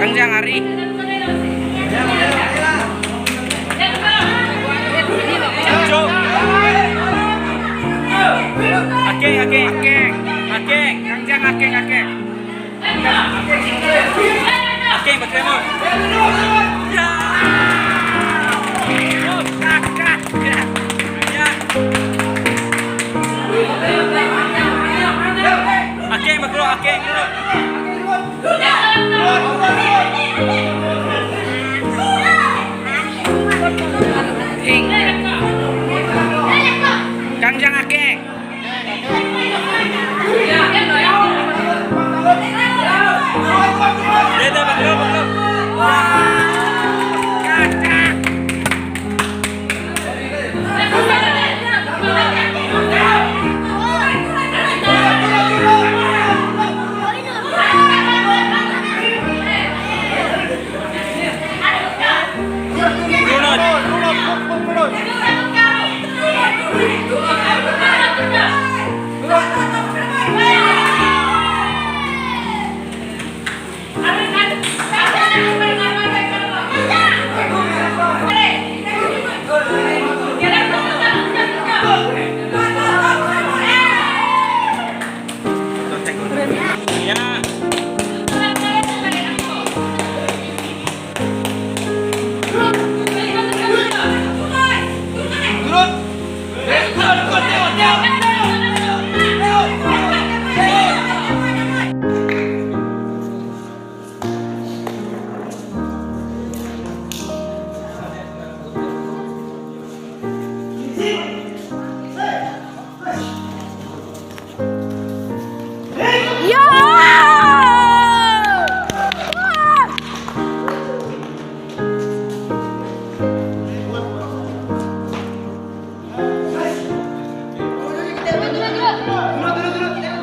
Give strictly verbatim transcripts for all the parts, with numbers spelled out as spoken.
Kangjang ari. Cho. Akeng, akeng, akeng. Akeng, kangjang akeng, akeng. Akeng, pakai mo. Ya. Oh, kak, kak. Ya. Ya. Akeng, makro, akeng, makro. Kangjang akeng.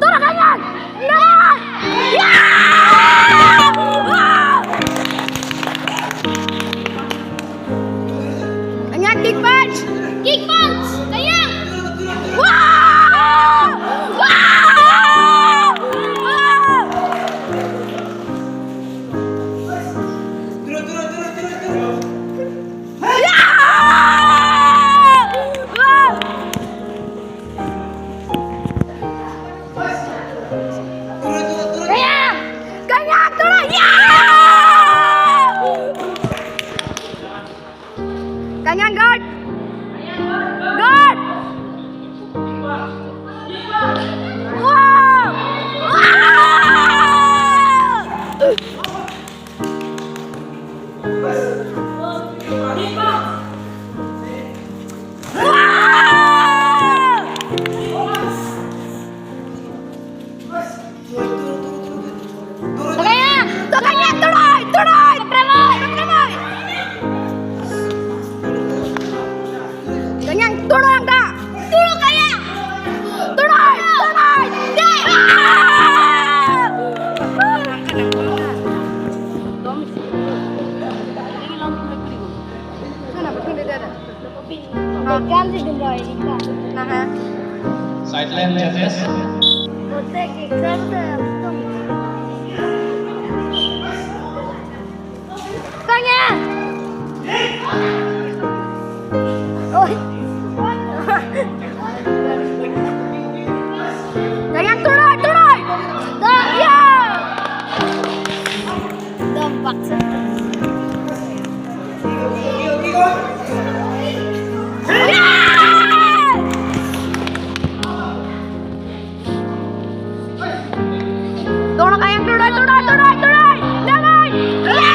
Turun, Kangjang! Nah! Ya! Wah! Kangjang, kick punch! Kick punch! Kangjang! Wah! Wah! Wah! Ya! Wah! Kangjang! Kangjang, turun! Ya! Kangjang, guard! Guard! Wow! Wow! Kangjang, Kangjang, turun, turun, turun, turun. Kangjang, turun, Kangjang. Turun, Kangjang. Turun, turun. Deh. Ikan sih, Bunda, ikan. Nah, ha. Sideline judges. Bote ke ikan sih. Kangjang. Oi. Kangjang, turun, turun. Tuh, ya. Dompak sih. Turun, Kangjang, turun, turun, turun, turun. Damai. Ya!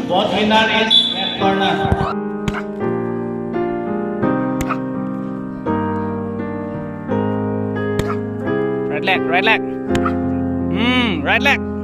Both winner is red corner. Right leg, right leg. Hmm, right leg.